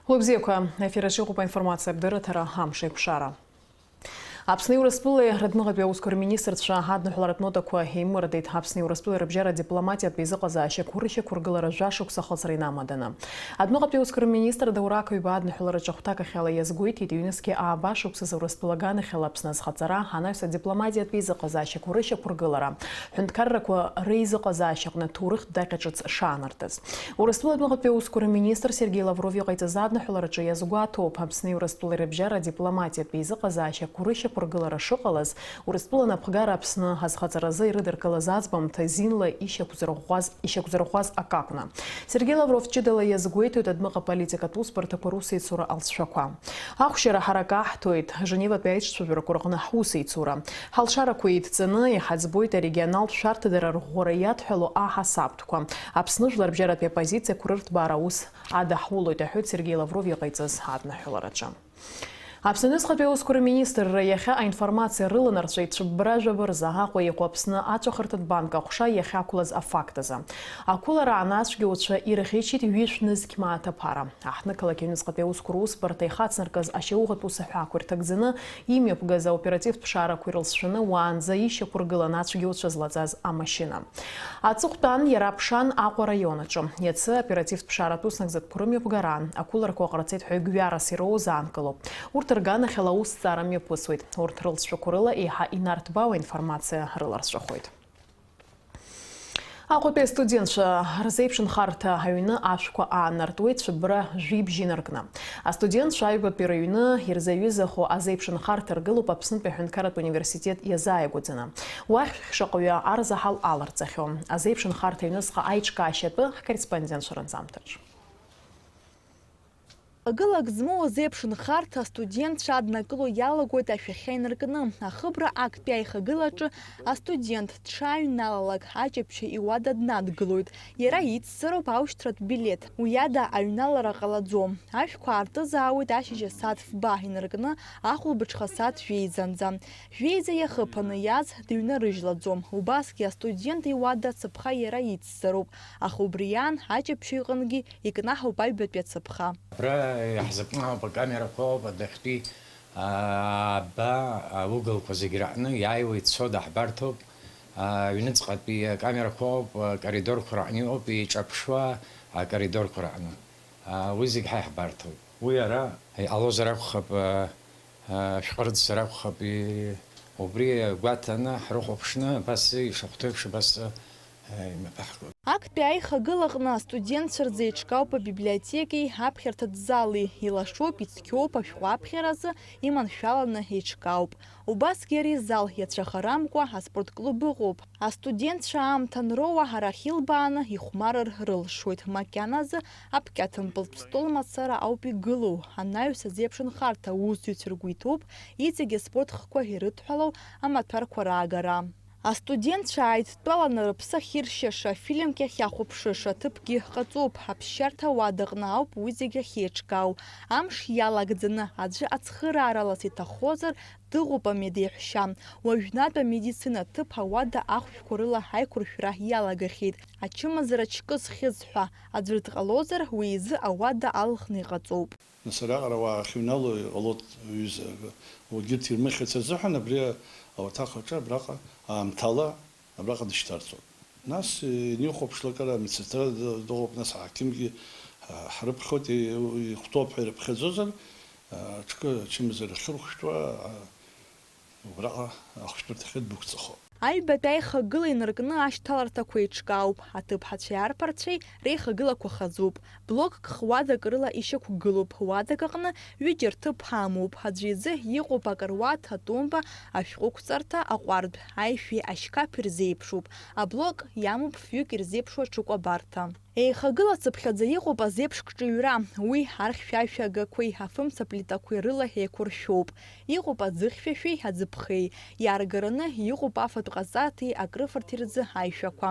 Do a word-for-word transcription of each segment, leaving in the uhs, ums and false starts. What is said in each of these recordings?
Уи бзиақәа, ефир аҿы иҟоуп аинформациатә дырраҭара «Амш еиқәшара». Аԥсни Урыстәылеи рыдныҟатәи аусқәа рминистрцәа адныҳәаларатә нотақәа еимырдеит. Аԥсни Урыстәылеи рыбжьара адипломатиатә еизыҟазаашьақәа рышьақәыргылара жәашықәса ахыҵра инамаданы. Адныҟатәи аусқәа рминистр Даур Ақаҩба адныҳәалараҿы ахәҭакахьала иазгәеиҭеит, ҩнызқьи ааба шықәсазы Урыстәыла аганахьала Аԥсны азхаҵара, анаҩс адипломатиатә еизыҟазаашьақәа рышьақәыргылара, ҳәынҭқаррақәа реизыҟазаашьаҟны ҭоурыхтә даҟьа ҿыц шаанартыз. Урыстәыла адәныҟатәи аусқәа рминистр Сергеи Лавров иҟаиҵаз адныҳәалараҿы иазгәаҭоуп, Аԥсни Урыстәылеи рыбжьара адипломатиатә еизыҟазаашьақәа рышьақәыргылара шыҟалаз, Урыстәыла напхгара Аԥсны азхаҵаразы ирыдыркылаз аӡбамҭа зинла ишьақәзырӷәӷәаз, ишьақәзырӷәӷәаз акакәны. Сергеи Лавров ҷыдала иазгәеиҭоит адәныҟа политикатә усбарҭақәа русеицура алҵшәақәа. Ахәшьара ҳара акы аҳҭоит, Женеватәи аиҿцәажәарақәа рҟны ҳусеицура. Ҳалшарақәа еидҵаны иҳаӡбоит арегионалтә шәарҭадара рӷәӷәара иадҳәало аҳасабтә. Аԥсны жәларбжьаратәи апозициақәа рырҭбаара аус адаҳулоит, аҳәоит Сергеи Лавров иҟаиҵаз адныҳәалараҿы. Аԥсны аҩныҵҟатәи аусқәа рминистрра иахьа аинформациа рыланарҵәеит цәыббра жәаба рзы Аҟәа иҟоу Аԥсны аҵәахырҭатә банк аҟәша иахьақәлаз афакт азы. Ақәылара анацәгьоуцәа ирӷьычит ҩышә нызқь мааҭ аԥара. Аҳҭнықалақь аҩныҵҟатәи аусқәа русбарҭа ихацнаркыз ашьауӷатә ус аҳәаақәа ирҭагӡаны имҩаԥгаз аоперативтә ԥшаарақәа ирылҵшәаны уаанӡа ишьақәыргылан ацәгьоуцәа злаҵаз амашьына. Аҵыхәтәан иара аԥшан Аҟәа араион аҿы. Иацы аоперативтә ԥшааратә уснагӡатәқәа рымҩаԥгара, ақәыларақәа ҟарҵеит ҳәа гәҩарас ироуз аанкылоуп. Урҭ рганахьала аусҭҵаара мҩаԥысуеит. Урҭ рылҵшәақәа рыла еиҳа инарҭбаау аинформациа рыларҵәахоит. Аҟәатәи астудентцәа рзеиԥшынхарҭа аҩны ашәқәа аанартуеит цәыббра жәибжь инаркны. Астудентцәа аҩбатәи рыҩны ирзаҩызахо азеиԥшынхарҭа ргылоуп Аԥснытәи аҳәынҭқарратә университет иазааигәаӡаны. Уахь шаҟаҩы арзаҳал аларҵахьоу. Азеиԥшынхарҭа аҩныҵҟа аиҿкаашьа атәы ҳкорреспондентцәа ранҵамҭаҿ. Гылак змоу азеиԥшынхарҭа астудентцәа аднакыло иалагоит ашәахьа инаркны. Ахыбра актәи аихагылаҿы астудент дшааҩналалак, аҷаԥшьаҩ иуада днадгылоит. Иара ицзароуп аушьҭратә билеҭ. Уи ада аҩналара ҟалаӡом. Ашәқәа аартызаауеит ашьыжь асааҭ фба инаркны ахәылбыҽха сааҭ жәеизанӡа. Жәеиза иахыԥаны иааз дыҩнарыжьлаӡом. Убасгьы астудент иуада ацаԥха иара ицзароуп. Аха убри аан аҷаԥшьаҩ иҟынгьы икнаҳауп аҩбатәи ацаԥха. Абра иаҳзыҟанаҵоуп акамерақәа ауп, адәахьтәи, аа, аба, аугылқәа зегь раҟны иааиуа ицо даҳбарҭоуп. Аҩныҵҟатәи акамерақәа ауп, акоридорқәа раҟны иҟоуп, еиҿаԥшуа акоридорқәа раҟны. Аа, уи зегь ҳа иаҳбарҭоуп. Уи ара иҟалозар акәхап, аа, аа, шәҟәырӡзар акәхап, и-, убри гәаҭаны ҳрыхәаԥшны, абас ишахәҭоу еиԥш, абас, аа, имҩаԥаҳгоит. Актәи аихагылаҟны астудентцәа рзы еиҿкаауп абиблиотекеи аԥхьарҭа зали, илашоуп, ицқьоуп, ашәҟәы аԥхьаразы иманшәаланы еиҿкаауп. Убасгьы ари зал иацәахарамкәа аспорт клуб ыҟоуп. Астудентцәа аамҭа анроуа арахь илбааны ихәмарыр рылшоит, макьаназы аԥкьаҭымпылтә стол мацара ауп игылоу, анаҩс азеиԥшынхарҭа аусзуҩцәа ргәы иҭоуп иҵегь аспорт хкқәа ирыдҳәалоу амаҭәарқәа раагара. Астудентцәа ааидтәаланы рыԥсы ахьыршьаша, афильмгьы ахьахәаԥшыша аҭыԥгьы ҟаҵоуп. Аԥсшьарҭа ауадаҟны ауп уи зегь ахьеиҿкаау. Амш иалагӡаны аӡәы ацхырааралас иҭахозар, дыҟоуп амедеиҳәшьа. Уажәнатә амедицина ҭыԥ ауада ахәшәқәа рыла аиқәыршәра иалагахьеит. Ачымазара ачкы зхьыз ҳәа аӡәыр дҟалозар, уи изы ауада алхны иҟаҵоуп. Нас араҟара ауаа ахьыҩнало иҟалоит, ҩыза, угьырҭ ирмыхьырц азыҳәан абри ауаҭах аҿы абраҟа аамҭала абраҟа дышьҭарҵоит. Нас, э, инихәаԥшлак ара амедсестра д-, дыҟоуп, нас аҳақьымгьы, а, ҳрыԥхьоит, и-, ихәҭоуп ҳәа ирыԥхьаӡозар, а, аҽкы ачымазара ахьырхәшәтәуа, а, убраҟа ахәшәтәырҭахьы ддәықәҵахо. Аҩбатәи аихагыла инаркны ашьҭаларҭақәа еиҿкаауп, аҭыԥҳацәеи арԥарцәеи реихагылақәа хазуп. Блокк х-, уадак рыла ишьақәгылоуп, уадак аҟны ҩыџьа рҭыԥ амоуп, аӡәы изы иҟоуп акаруаҭ, атумба, ашәҟәықәҵарҭа, аҟәардә, аишәи ашькаԥ ирзеиԥшуп, аблок иамоуп фҩык ирзеиԥшу аҽыкәабарҭа. Еихагыла цыԥхьаӡа иҟоуп азеиԥш кҿыҩра, уи архьшәашәа агақәеи афымца плитақәеи рыла еиқәыршәоуп. Иҟоуп аӡыхьшәашәеи аӡыԥхеи, иааргараны иҟоуп афатә ҟаҵарҭеи акрыфарҭеи рзы аишәақәа.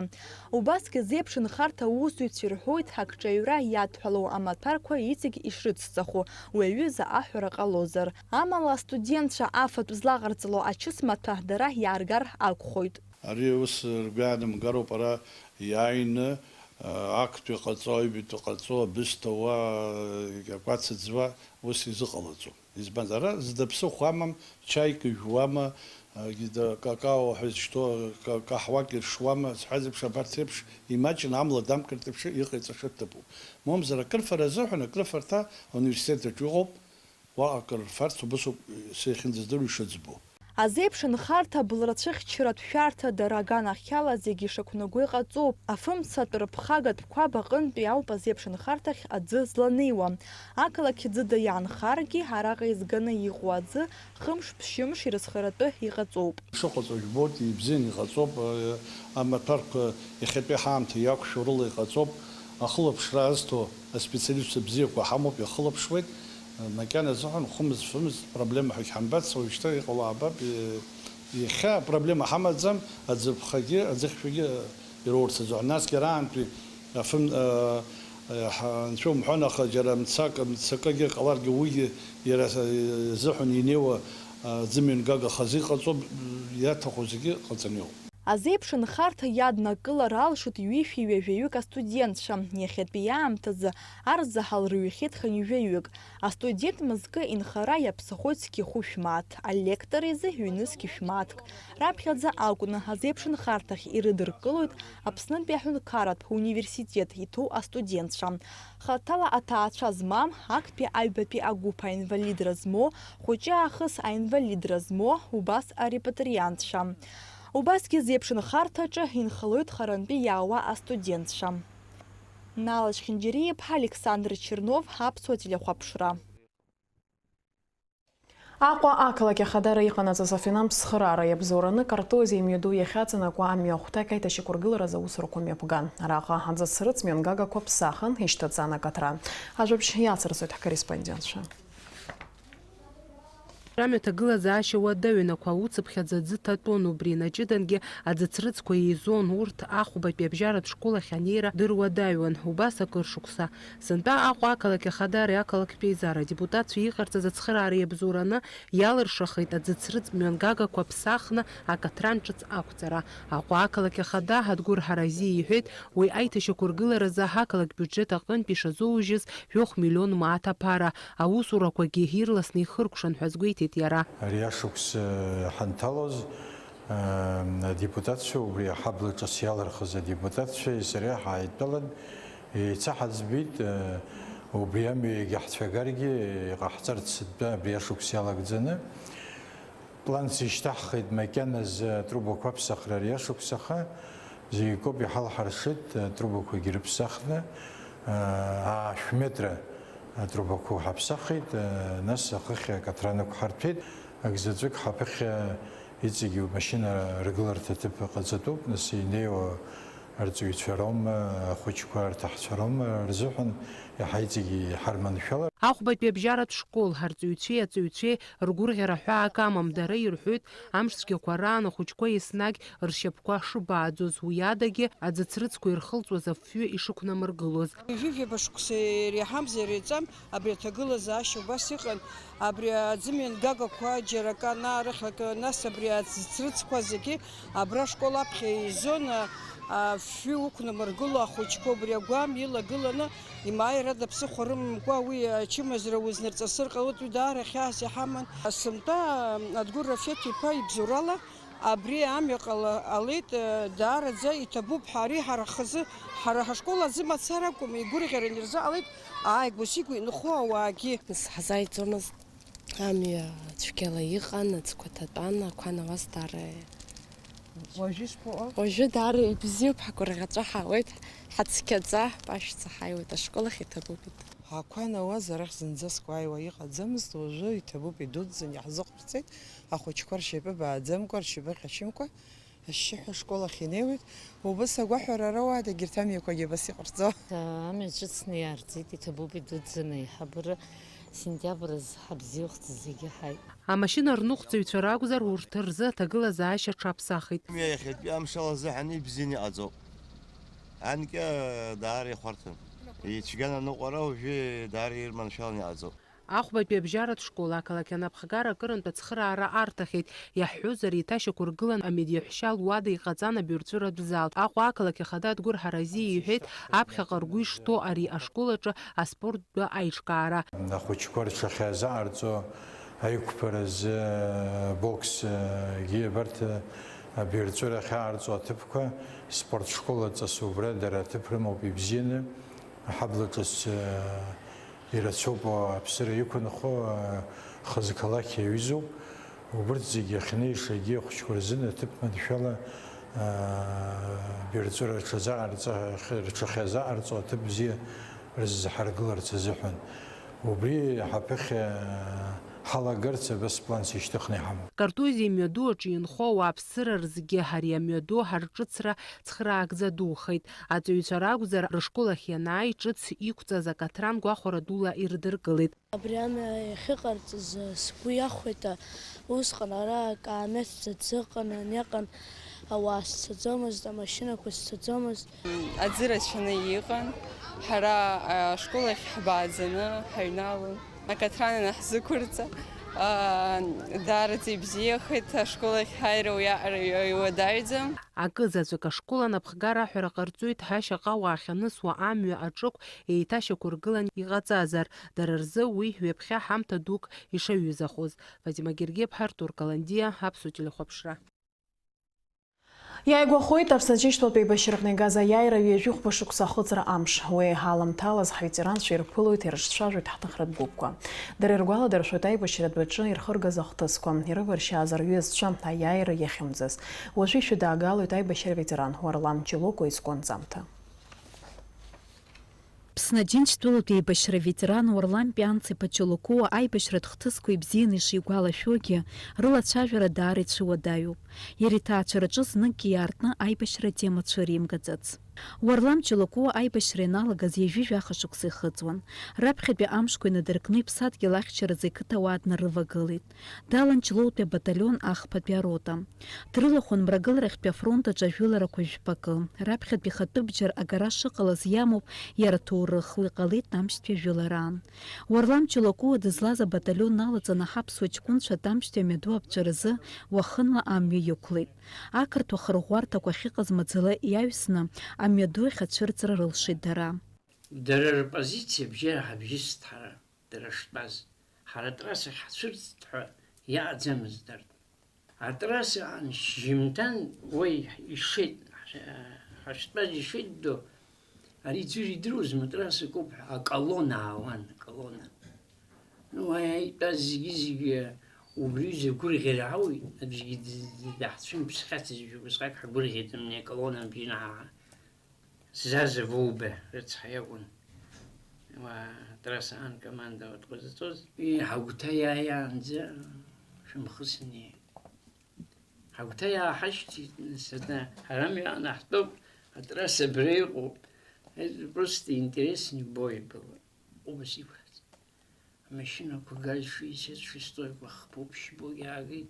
Убасгьы азеиԥшынхарҭа аусзуҩцәа ирҳәоит, акҿаҩра иадҳәалоу амаҭәарқәа иҵегь ишрыцҵахо, уи аҩыза аҳәара ҟалозар. Амала астудентцәа афатә злаҟарҵало ачысмаҭәа дара иааргар акәхоит. Ари ус ргәы иаанамгароуп ара иааины, Актәи ҟаҵо, аҩбатәи ҟаҵо, абысҭа уа, акәац ӡуа, ус изыҟалаӡом. Избанзар, ара зда ԥсыхәа амам, чаик ижәуама, егьи да какао ҳәа изышьҭоу ка-, каҳуак иршуама, сҳәаз еиԥш, абарҭ реиԥш имаҷны амла дамкыртә еиԥш иҟаиҵаша ҭыԥуп. Мамзар, акрыфара азыҳәан акрыфарҭа ауниверситет аҿы иҟоуп, уаҟа акрырфарц убасоуп, са иахьынӡаздыруа ишыӡбо. Азеиԥш нхарҭа, былрацәыхьчаратә шәарҭа, дара аганахьала зегьы ишақәнаго иҟаҵоуп. Афымцатә рыԥхагатә қәаб аҟынтәи ауп азеиԥш нхарҭахь аӡы зланеиуа. Ақалақь ӡыда иаанхаргьы, араҟа еизганы иҟоу аӡы хымш-ԥшьымш ирызхаратәы иҟаҵоуп. Ишыҟаҵо жәбоит, ибзианы иҟаҵоуп, амаҭәарқәа иахьатәи ҳаамҭа иақәшәо рыла иҟаҵоуп, ахылаԥшра азҭо аспециалистцәа бзиақәа ҳамоуп, иахылаԥшуеит, макьана азыҳәан хәымз-фымз проблема ҳәагь ҳамбац, уажәшьҭа иҟало аабап, иахьа апроблема ҳамаӡам, аӡыԥхагьы, аӡыхьшәагьы ироурц азыҳәан. Насгьы араантәи афын-, а, а, ҳа-, анцәа умҳәан, аха џьара мцак, мцакыгьы ҟаларгьы, уигьы иара азыҳәан инеиуа, а, ӡымҩангага хазы иҟаҵоуп, иаҭаху зегьы ҟаҵаны иҟоуп. Азеиԥш нхарҭа иаднакылар алшоит ҩышәи ҩажәаҩык астудентцәа. Иахьатәи аамҭазы арзаҳал рыҩхьеит хынҩажәаҩык. Астудент мызкы инхара иаԥсахоит зқьи хәышә мааҭ, алектор изы ҩнызқь шә мааҭк. Раԥхьаӡа акәны азеиԥш нхарҭахь ирыдыркылоит Аԥснытәи аҳәынҭқарратә университет иҭоу астудентцәа. Хаҭала аҭаацәа змам, актәи аҩбатәи агәыԥ аинвалидра змоу, хәыҷы аахыс аинвалидра змоу, убас арепатриантцәа. Убасгьы зеиԥш нхарҭаҿы инхалоит харантәи иаауа астудентцәа. Нала Чхинџьариа-иԥҳа, Александр Чернов, Аԥсуа телехәаԥшра. Аҟәа ақалақь ахадара иҟанаҵаз афинанстә цхыраара иабзоураны Картозиа имҩаду иахьаҵанакуа амҩа ахәҭак аиҭашьақәыргыларазы аусурақәа мҩаԥган. Араҟа аӡыцрыҵ мҩангагақәа ԥсахын, ишьҭаҵан акаҭран. Ажәабжь иацырҵоит ҳкорреспондентцәа. Амҩа ҭагылазаашьа уадаҩын, ақәа уцыԥхьаӡа аӡы ҭатәон, убри инаҷыдангьы аӡыцрыҵқәа еизон, урҭ ахәбатәи абжьаратә школ ахь анеира дыруадаҩуан, убас акыр шықәса. Сынтәа Аҟәа ақалақь ахадареи ақалақьтә еизара адепутатцәеи иҟарҵаз ацхыраара иабзоураны иалыршахеит аӡыцрыҵ мҩангагақәа ԥсахны акаҭран ҿыц ақәҵара. Аҟәа ақалақь ахада Адгәыр Ҳаразиа иҳәеит, уи аиҭашьақәыргыларазы ақалақь биуџьет аҟынтә ишазоужьыз жәохә миллион мааҭ аԥара, аусурақәагьы ирласны ихыркәшан ҳәа азгәеиҭеит иара. Ари ашықәс, э, ҳанҭалоз, э, адепутатцәа, убри аҳабла ҿыц иалырхыз адепутатцәеи сареи ҳааидтәалан, еицаҳаӡбеит, э, убри амҩа егьаҳцәагаргьы иҟаҳҵарц атәы абри ашықәс иалагӡаны. Планс ишьҭаҳхит макьаназы атрубақәа аԥсахра ари ашықәс, аха зегь акоуп иҳалҳаршеит, атрубақәагьы рыԥсахны, аа, шә метра атрубақәа ҳаԥсахит, нас ахыхь акаҭран ықәҳарҭәеит, акзаҵәык ҳаԥыхьа иҵегь машьына ргыларҭа ҭыԥ ҟаҵатәуп, нас инеиуа арҵаҩцәа роума, ахәыҷқәа, арҭаҳцәа роума рзыҳәан иаҳа иҵегь иҳарманшәалар. Ахәбатәи абжьаратә школ арҵаҩцәеи аҵаҩцәеи ргәырӷьара ҳәаак амам, дара ирҳәоит, амш цәгьақәа раан ахәыҷқәа еснагь ршьапқәа шыбааӡоз, уи адагьы аӡыцрыҵқәа ирхылҵуаз афҩы ишықәнамыргылоз. Ҩажәи жәаба шықәса иреиҳамзар иреиҵам абри аҭагылазаашьа убас иҟан, абри аӡымҩангагақәа џьара акы анаарыхьлак, нас абри аӡыцрыҵқәа зегьы абра ашкол аԥхьа еизон, а, афҩы уқәнамыргыло ахәыҷқәа убри агәам илагыланы, имааирада ԥсыхәа рымамкәа уи ачымазара узнарҵасыр ҟалоит, уи даара хьаас иҳаман. Сынтәа Адгәыр Рафеҭ-иԥа ибзоурала абри амҩа ҟала-, ҟалеит, даараӡа иҭабуп ҳәа, ари ҳара ҳхазы, ҳара ҳашкол азы мацара акәым, игәырӷьараны ирзыҟалеит ааигәа-сигәа инхо ауаагьы. Нас ҳзааиӡомызт. Амҩа цәгьала иҟан, аӡқәа ҭатәан, ақәа науаз даара. Уажәы ишԥаҟоу? Уажәы даара ибзиоуп, ҳгәырӷьаҵәа ҳауеит, ҳацқьаӡа, ҳпашәӡа ҳаиуеит, ашкол ахь иҭабуп. Ақәа науаз арахь зынӡаск уааиуа иҟаӡамызт, уажәы иҭабуп, идуӡӡан иаҳзыҟарҵеит, ахәыҷқәа ршьапы бааӡамкәа, ршьапы ҟьашьымкәа. Ашьшьыҳәа ашкол ахь инеиуеит, убас агәаҳәара роуааит, егьырҭ амҩақәагьы абас иҟарҵо. Амҩа ҿыцны иаарҵеит, иҭабуп идуӡӡаны аиҳабыра, сентиабр азы ҳабзиахәӡа зегьы ҳаит. Амашьына рныҟәцаҩцәа ракәзар, урҭ рзы аҭагылазаашьа аҽаԥсахит. Амҩа иахьатәи амшала азыҳәан ибзианы иҟаҵоуп. Анкьа даара ихәарҭан. Ицәгьан аныҟәара уажәы даара ирманшәаланы иҟаҵоуп. Ахәбатәи абжьаратә школ ақалақь анапхгара акырынтә ацхыраара арҭахьеит. Иаҳҳәозар, еиҭашьақәыргылан амедиаҳәшьа луада иҟаҵан абаҩрҵәыратә зал. Аҟәа ақалақь ахада Адгәыр Ҳаразиа иҳәеит, аԥхьаҟа ргәы ишҭоу ари ашкол аҿы аспорттә аиҿкаара. Ахәыҷқәа рҽахьазаҟарҵо аиқәԥаразы, боксгьы абарҭ абаҩрҵәыра ахьаҟарҵо аҭыԥқәа, спорт школ аҵас убра дара аҭыԥ рымоуп ибзианы. Аҳабла ҿыц, э, ирацәоуп аԥсыра иқәынхо, э, хазы қалақь иаҩызоуп. Убырҭ зегьы ахьнеиша, егьи ахәыҷқәа рзын аҭыԥ маншәала, э, баҩрҵәыра рҽазаҟарҵа-, рҽахьазаҟарҵо аҭыԥ бзиа рзыҳаргыларц азыҳәан. Убри ҳаԥыхьа, э, ҳалагарц абас планс ишьҭыхны иҳамоуп. Картузиа имҩаду аҿы инхо ауааԥсыра рзгьы ари амҩаду ҳарҿыцра цхыраагӡа духеит. Аҵаҩцәа ракәзар, рышкол ахь ианааи, ҿыц иқәҵаз акаҭран гәахәара дула ирыдыркылеит. Абри амҩа иахьыҟарҵаз сгәы иахәеит, усҟан ара акаамеҭ ӡаӡа ыҟан, аниаҟан ауаа сцаӡомызт, амашьынақәа сцаӡомызт. Аӡы рацәаны иҟан, ҳара ашкол ахь ҳбааӡаны ҳаҩналон. Акаҭран анаҳзықәырҵа, аа, даараӡа ибзиахеит, ашкол ахь ҳаира уиаҟара иуадаҩӡам. Акы заҵәык ашкол анапхгара аҳәара ҟарҵоит, ҳашьаҟа уаахьанысуа амҩа аҿықә еиҭашьақәыргылан иҟаҵазар, дара рзы уи ҩаԥхьа ҳамҭа дук ишаҩызахоз. Фатима Гергиаԥҳа, Артур Каландиа, Аԥсуа телехәаԥшра. Иааигәахоит Аԥсны Аџьынџьтәылатә еибашьраҟны игаз аиааира ҩажәихәба шықәса ахыҵра амш. Уи аламҭалаз ҳветеранцәа ирԥылоит, ирыҿцәажәоит ҳҭыхратә гәыԥқәа. Дара иргәаладыршәоит аибашьратә адәаҿы ирхыргаз ахҭысқәа, ирываршьааз рҩызцәа аиааира иахьымӡаз. Уажәы ишәыдаагалоит аибашьра аветеран Уарлам Ҷылокәа изку анҵамҭа. Аԥсны Аџьынџьтәылатә еибашьра аветеран Уарлам Пианца-иԥа Ҷылокуа аибашьратә хҭысқәа ибзианы ишигәалашәогьы, рылацәажәара даара ицәыуадаҩуп. Иара иҭаацәараҿы зныкгьы иаартны аибашьра атемацәа римгаӡац. Уарлам Ҷылокуа аибашьра ианалагаз ҩажәи жәаха шықәса ихыҵуан. Раԥхьатәи амшқәа инадыркны иԥсадгьыл ахьчаразы иқыҭауаа днарывагылеит. Далан Ҷлоутәи абаталион ахԥатәи арота. Дрылахәын Мрагыларахьтәи афронт аҿы ажәыларақәа жәпакы. Раԥхьатәи ихатәы бџьар агара шыҟалаз иамоуп иара аҭоурых, уи ҟалеит амшьҭтәи ажәылараан. Уарлам Ҷылокуа дызлаз абаталион налаҵаны ҳаԥсуа ҷкәынцәа Тамшьтәи амҩаду аԥҵәаразы уахынла амҩа иқәлеит. Ақырҭуа хырӷәӷәарҭақәа ахьыҟаз маӡала иаҩсны амҩаду ахь ацәырҵра рылшеит дара. Дара рпозициа бжьара ҳабжьыст ҳара, дара штәаз. Ҳара атрасса ахь ҳцәырҵт ҳәа иааӡамызт арҭ. Атрасса аан шьжьымҭан уа ишеит, ҳа-, ҳаштәаз ишеит ду, ари ӡәыр идыруазма, атрасса акоуп ҳәа, аколонна аауан, аколонна. Ну, уа итәаз зегьы-зегьы убри ҩыза гәырӷьара ауит, аӡәгьы д-, д-, даҳцәымԥсхьацызшәа, убасҟак ҳгәырӷьеит, амни аколонна абжьы наҳаҳа. Заза Вовбе рыцҳа иакәын. Уа, атрасса аан командауа дҟазҵоз. Ии, ҳагәҭа иааиаанӡа шәымхысны. Ҳагәҭа иааҳашьҭит, нас, ана, ҳара амҩа аҟны ҳтәоуп, атрасса абра иҟоуп. Это просто интересный бой был. Убас иқәҳаз. Амашьынақәа ГАЗ шестьдесят шестой хԥоуп, шьбоугьы аагеит.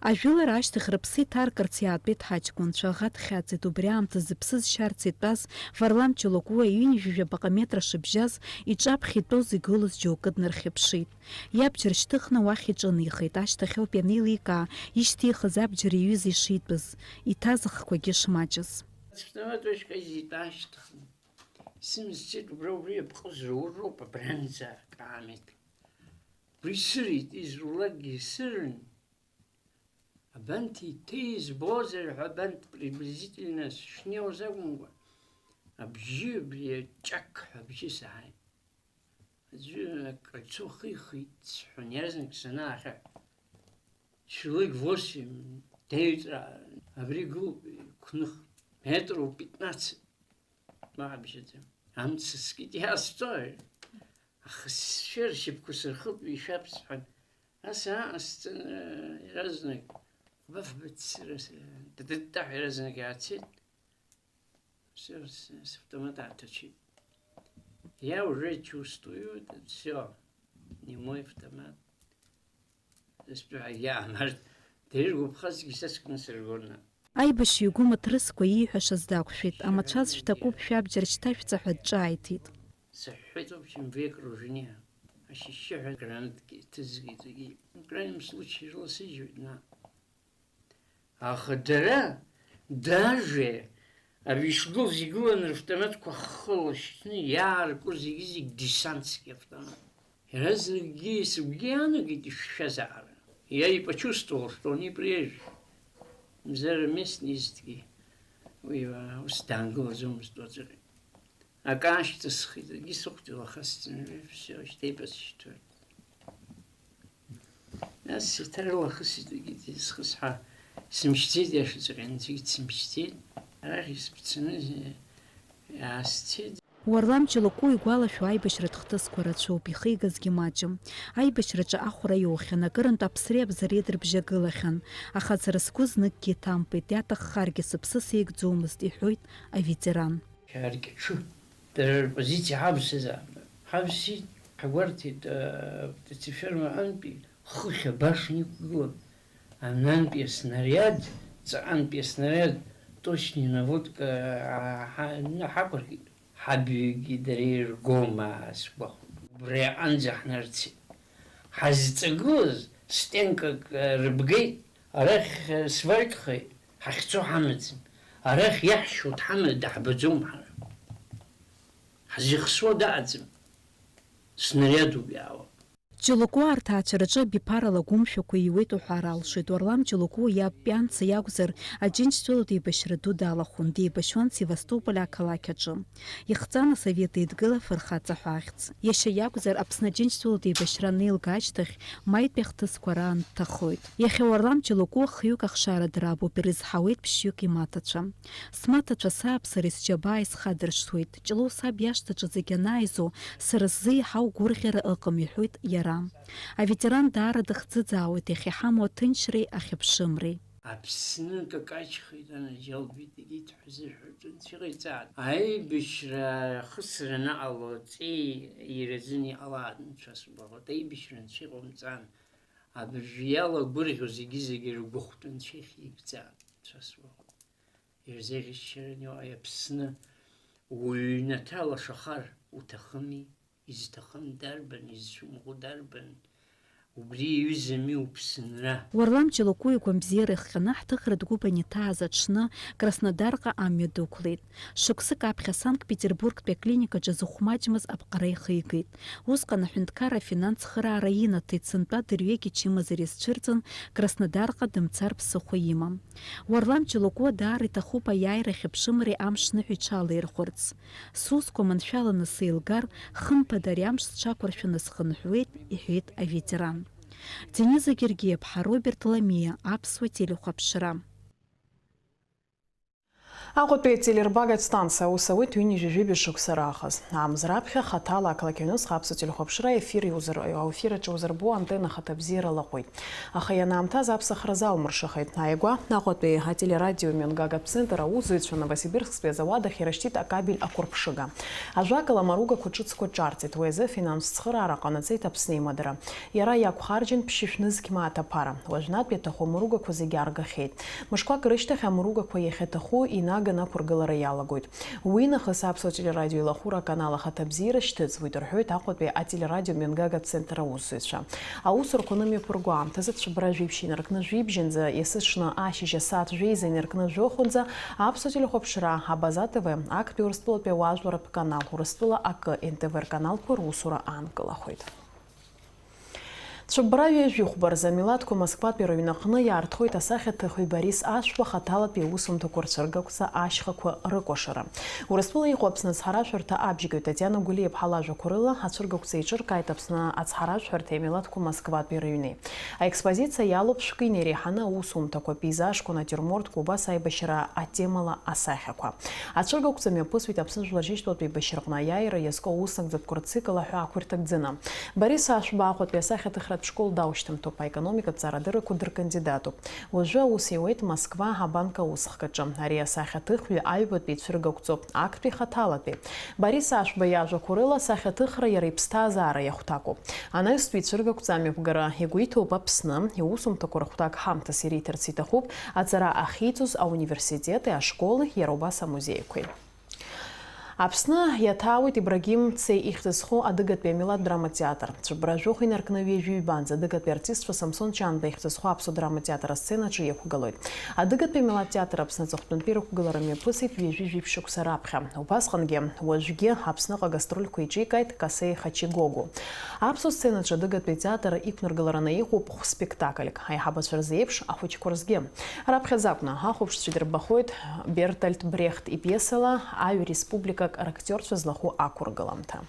Ажәылара ашьҭахь рыԥсы иҭаркырц иаатәеит ҳаҷкәынцәа, аӷа дхьаҵит, убри аамҭазы зыԥсы зшьарц итәаз Варлам Ҷылокуа ҩынҩажәи жәаба метра шыбжьаз, иҿаԥхьа итәоз игылоз џьоукы днархьыԥшит. Иабџьар шьҭыхны уахь иҿынеихеит, ашьҭахь ауп ианеиликаа, ишьҭихыз абџьар иҩыза ишитәыз, иҭаз ахқәагьы шмаҷыз. Автомат уашьҭахь изитәа ашьҭыхны. Сымз цеит, убра, убри иаԥҟызра уроуп абранӡа акаамеҭ. Уи сырит, изулакгьы сырын. Абанҭ иҭеи избозар ҳәа, абанҭ приблизительно сышнеиуаз акәымкәа, абжьы абри аҷақ ҳәа абжьы саҳаит. Аӡәы акольцо хихит сҳәан, иаразнак санаахьаҳә, человек восемь деҩҵәа абри гылоуп, қәных, метров пятнадцать. Ма абжьаӡы. Амца скит иаасҵои? Аха сшәыр шьапқәа сырхылт, ишәап сҳәан. Ас ааҟасҵан, иаразнак, ҟәбафба ццыра, дыдыддаҳәа иаразнак иаацеит. Всё, с-, с автомата ааҭачит. Я уже чувствую, всё, не мой автомат. Стәы ҳәагьы аамарт, дыргәаԥхазҭгьы са сгәы насыргон. Аибашьҩы игәы маҭрысқәа ииҳәашаз дақәшәеит, амацәаз шәҭакуп, шәабџьар шьҭашәҵа ҳәа дҿааиҭит. Сыҳәҳәеит, в общем, век ружьны. Ашьшьыҳәа гранатгьы ҭызгеит зегьы. В крайнем случае, ирласыжьуеит, наҟ. Аха дара, даже абжьгылз игыланы равтоматқәа хыла шьҭны иаарку зегьы-зегь десантский автомат. Иаразнакгьы сыгәгьы иаанагеит ишшәазаара. Я и почувствовал, что они приезжие. Мзара местный изҭгьы уи, а, ус даангылаӡомызт уаҵәы. Акы аашьҭысхит, егьи сыхәда илахысҵан, всё, шьҭа ибасышьҭуеит. Нас еиҭа рылахысит, егьи дызхысҳәа, сымшьӡеит, иашаҵәҟьа, анцәагьы дсымшьӡеит. Арахь исыԥцаны иаасцеит. Уарлам Ҷлокәуа игәалашәо аибашьратә хҭысқәа рацәоуп, ихигазгьы маҷым. Аибашьраҿы ахәра иоухьан, акырынтә аԥсреи абзареи дрыбжьагылахьан, аха сара сгәы зныкгьы иҭамԥеит, иаҭаххаргьы сыԥсы сеигӡомызт, иҳәоит аветеран. Шәаркьаҿы дара рпозициа ҳавсызаап. Ҳавсит, ҳгәарҭеит, а, птицеферма аҟынтәи хыхь абашан иқәгылан. Анантәи аснариад, ҵаҟантәи аснариад, точный наводка, а, ҳа-, ҳақәыркит. Ҳабҩагьы дареи ргома сгәахәит. Убри аҟынӡа ҳнарцеит. Ҳазҵагылаз стенкак, а, рыбгеит. Арахь, э, сваритхеит, ҳахьцо ҳамаӡам. Арахь иаҳшьуа дҳаманы даҳбаӡом ҳара. Ҳзыхсуа даҟаӡам. Снариадуп иаауа. Ҷлокәуа арҭаацәараҿы абиԥарала агәымшәақәа иуеит уҳәар алшоит. Уарлам Ҷлокәуа иаб Пианца иакәзар, Аџьынџьтәылатә еибашьра ду далахәын, деибашьуан Севастополь ақалақь аҿы. Ихҵан асовет еидгыла афырхаҵа ҳәа ахьӡ. Иашьа иакәзар, Аԥсны Аџьынџьтәылатә еибашьра анеилга ашьҭахь, маитәи ахҭысқәа раан дҭахоит. Иахьа Уарлам Ҷлокәуа хҩык ахшара драбуп, ирызҳауеит ԥшьҩык имаҭацәа. Смаҭацәа сааԥсареи сџьабааи схадыршҭуеит. Ҷлоу саб иашҭаҿы зегь анааизо, сара сзы еиҳау гәырӷьара ыҟам, иҳәоит иара. Аветеран даара дыхӡыӡаауеит иахьа иҳамоу аҭынчреи ахьыԥшымреи. Аԥсны какаҷхеит, анаџьалбеит, егьит ҳәа зыҳәа ҿынцәа иҟаиҵааит. Аибашьра ахысра анаҟало, ҵеи иразын иҟалааит, нцәа сгәаӷьуеит, аибашьра нцәа иҟоумҵан. Абыржәы иалагәырӷьо зегьы-зегьы ргәыхәтәы нцәа ихьигӡааит, нцәа сгәаӷьуеит. Ирзеӷьыччаран иҟои Аԥсны уҩнаҭа лашахар уҭахыми? Изҭахым дарбан, изцәымӷу дарбан? Убри иаҩызами уԥсынра. Уарлам Ҷлокәуа игәамбзиара ихҟьаны ҳҭыхратә гәыԥ аниҭааз аҽны Краснодарҟа амҩа дықәлеит. Шықәсык аԥхьа Санкт-Петербургтәи аклиникаҿы зыхәмаҷмыз аԥҟара ихигеит. Усҟан аҳәынҭқарра афинанс цхыраара инаҭеит, сынтәа дырҩегьых ичымазара изцәырҵын, Краснодарҟа дымцар ԥсыхәа имам. Уарлам Ҷлокәуа даара иҭахуп аиааира ахьыԥшымреи амш ныҳәа иҽалаирхәырц. Сусқәа маншәаланы сеилгар, хымԥада ари амш сҽақәыршәаны схынҳәуеит, иҳәеит аветеран. Дениза Гергиаԥҳа, Роберт Ламиа, Аԥсуа телехәаԥшра. Аҟәатәи ателербагатә станциа аус ауеит ҩынҩажәи жәибжь шықәса раахыс. Аамз раԥхьа хаҭала ақалақь аҩныҵҟа аԥсуа телехәаԥшра ефир иузыр-, ауефир аҿы иузырбо антенна ахаҭабзиара лаҟәит. Аха ианаамҭаз аԥсахра залмыршахеит. Ааигәа Аҟәатәи ателерадио мҩангагатә центр аусзуҩцәа Новосибирсктәи азауад ахь ирышьҭит акабель ақәырԥшыга. Ажәакала, амаругақәа ҿыцқәа ҿарҵеит, уи азы афинанстә цхыраара ҟанаҵеит Аԥсны имадара. Иара иақәхарџьын ԥшьышә нызқь мааҭ аԥара. Уажәнатә иаҭаху амаругақәа зегьы ааргахьеит. Мышқәак рышьҭахь амаругақәа иахьаҭаху инаганы ақәыргылара иалагоит. Уи нахыс аԥсуа телерадио илахәыра аканал ахаҭабзиара шьҭыҵуеит, рҳәоит Аҟәатәи ателерадио мҩангагатә центр аусзуҩцәа. Аусурақәа анымҩаԥырго аамҭазы цәыббра жәиԥшь инаркны жәибжьынӡа, есыҽны ашьыжь асааҭ жәеиза инаркны жәохәынӡа аԥсуа телехәаԥшра, Абаза Т В, актәи Урыстәылатәи ауаажәларратә канал, Урыстәыла акы, Н Т В рканалқәа русура аанкылахоит. Цәыббра ҩажәихәба рзы амилаҭқәа Москватәи рыҩнаҟны иаартхоит асахьаҭыхҩы Борис Ашәба хаҭалатәи аусумҭақәа рцәыргақәҵа ашьхақәа рыкәашара. Урыстәыла иҟоу Аԥсны ацҳаражәҳәарҭа абжьгаҩ Татиана Гәлиаԥҳа лажәақәа рыла, ацәыргақәҵа еиҿыркааит Аԥсны ацҳаражәҳәарҭеи амилаҭқәа Москватәи рыҩни. Аекспозициа иалоуп шәкы инеиреиҳаны аусумҭақәа, пейзажқәа, натиурмортқәа, убас аибашьра атемала асахьақәа. Ацәыргақәҵа мҩаԥысуеит Аԥсны Жәлар Рышьтәылатә еибашьраҟны аиааира иазку аус нагӡатәқәа рцикл аҳәаақәа ирҭагӡаны. Борис Ашәба Аҟәатәи асахьаҭыхратә школ даушьҭымҭоуп, аекономикатә ҵарадыррақәа дыркандидатуп. Уажәы аус иуеит Москва абанк аусхкаҿы. Ари асахьаҭыхҩы аҩбатәи ицәыргақәҵоуп, актәи хаҭалатәи. Борис Ашәба иажәақәа рыла, асахьаҭыхра иара иԥсҭазаара иахәҭакуп. Анаҩстәи ицәыргақәҵа амҩаԥгара игәы иҭоуп Аԥсны, иусумҭақәа рыхәҭак ҳамҭас ириҭарц иҭахуп аҵара ахьиҵоз ауниверситети ашколи, иара убас амузеиқәеи. Аԥсны иаҭаауеит Ибрагим Цеи ихьӡ зху адыгатәи амилаҭ драматеатр. Цәыббра жәохә инаркны ҩажәи ҩбанӡа адыгатәи артистцәа Самсон Чанба ихьӡ зху аԥсуа драматеатры асценаҿы иақәгылоит. Адыгатәи амилаҭ театр Аԥсны аҵыхәтәантәи рықәгылара мҩаԥысит ҩажәи жәиԥшь шықәса раԥхьа. Убасҟангьы, уажәгьы Аԥсныҟа гастрольқәа еиҿикааит Касеи Хачигогу. Аԥсуа сценаҿы адыгатәи атеатр иқәнаргылараны иҟоуп хә-спектакльк, аиҳабацәа рзы еиԥш, ахәыҷқәа рзгьы. Раԥхьаӡа акәны, ахәаԥшцәа идырбахоит Бертольд Брехт ипиесала аҩ республикак рактиорцәа злахәу ақәыргыламҭа.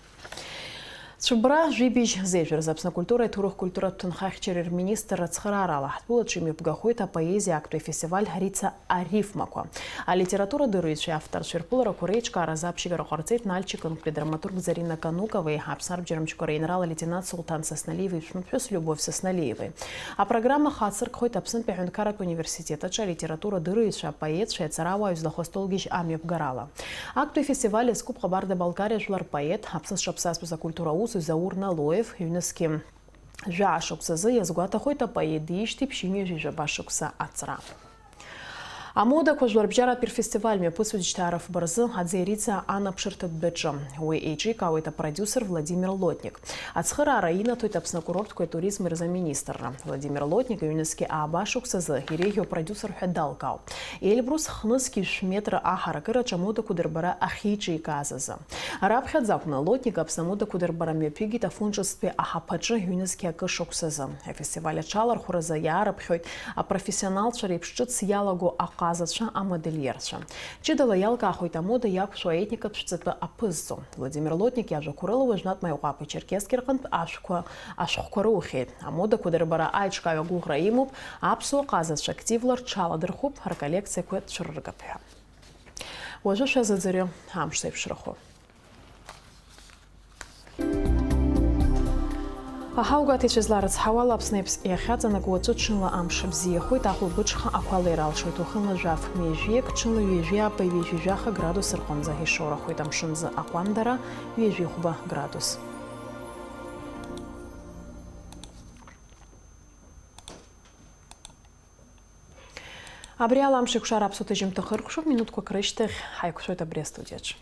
Цәыббра жәибжь зеижәразы Аԥсны акультура, иҭоурых, культуратә ҭынхахьчареи рминистрра ацхыраарала, ҳтәылаҿы имҩаԥгахоит апоезиа актәи афестиваль Рица арифмақәа. Алитературадырҩцәеи авторцәеи рԥыларақәа реиҿкааразы аԥшьгара ҟарҵеит Нальчик-нтәи адраматург Зарина Кануковеи Аԥсны арбџьармчқәа реинрал алеитенант Сулҭан Сасналиева иԥшәмаԥҳәыс Любовь Сасналиевеи. Апрограмма хацыркхоит Аԥснытәи аҳәынҭқарратә университет аҿы алитературадырҩцәа, апоетцәеи ацарауааҩ злахәыз толгьежь амҩаԥгарала. Актәи афестиваль иазкуп Ҟабарда-Балкариа жәлар рпоет, Аԥсны зҽаԥсазтәыз акультура аусзуҩ Заур Налоев, ҩнызқьи жәаа шықәсазы иазгәаҭахоит апоет диижьҭеи ԥшьынҩажәи жәаба шықәса аҵра. Амодақәа жәларбжьаратәи рфестиваль мҩаԥысуеит жьҭаара фба рзы Аӡерица анаԥшырҭа дәаҿы. Уи еиҿикаауеит апродиусер Владимир Лотник. Ацхыраара инаҭоит Аԥсны акурортқәеи атуризми рзы аминистрра. Владимир Лотник ҩнызқьи ааба шықәсазы иреиӷьу апродиусер ҳәа далкаауп. Эльбрус хнызқьи жәшә метра аҳаракыраҿы амодақәа дырбара ахьеиҿикааз азы. Раԥхьаӡа акәны Лотник Аԥсны амодақәа дырбара мҩаԥигеит Афон ҿыцтәи аҳаԥаҿы ҩнызқьи акы шықәсазы. Афестиваль аҽалархәразы иаарыԥхьоит апрофессионалцәа реиԥш ҿыц иалаго аҟазацәа, амодельерцәа. Ҷыдала иалкаахоит амода иақәшәо аетникатә шәҵатәы аԥызҵо. Владимир Лотник иажәақәа рыла уажәнатә Маиҟәаԥи Черкесски рҟынтә ашәқәа, ашәҟәқәа рухьеит. Амодақәа дырбара аиҿкааҩ агәыӷра имоуп, аԥсуа ҟазацәа активла рҽаладырхәып, рколлекциақәа цәырыргап ҳәа. Уажәы шәазыӡырҩы амш зеиԥшрахо. Аҳаугәаҭеицәа зларыцҳауала, Аԥсны иахьаҵанакуа уаҵәы ҽынла амш бзиахоит, ахәылбыҽха ақәа леира алшоит, уахынла жәаф ҩажәиак, ҽынла ҩажәи ааба, ҩажәи жәаха градус рҟынӡа ишоурахоит, амшынӡы аҟәандара ҩажәи хәба градус. Абри ала амш еиқәшара аԥсуа ҭыжьымҭа хыркәшоуп, минуҭқәак рышьҭахь ҳаиқәшәоит абри астудиаҿы.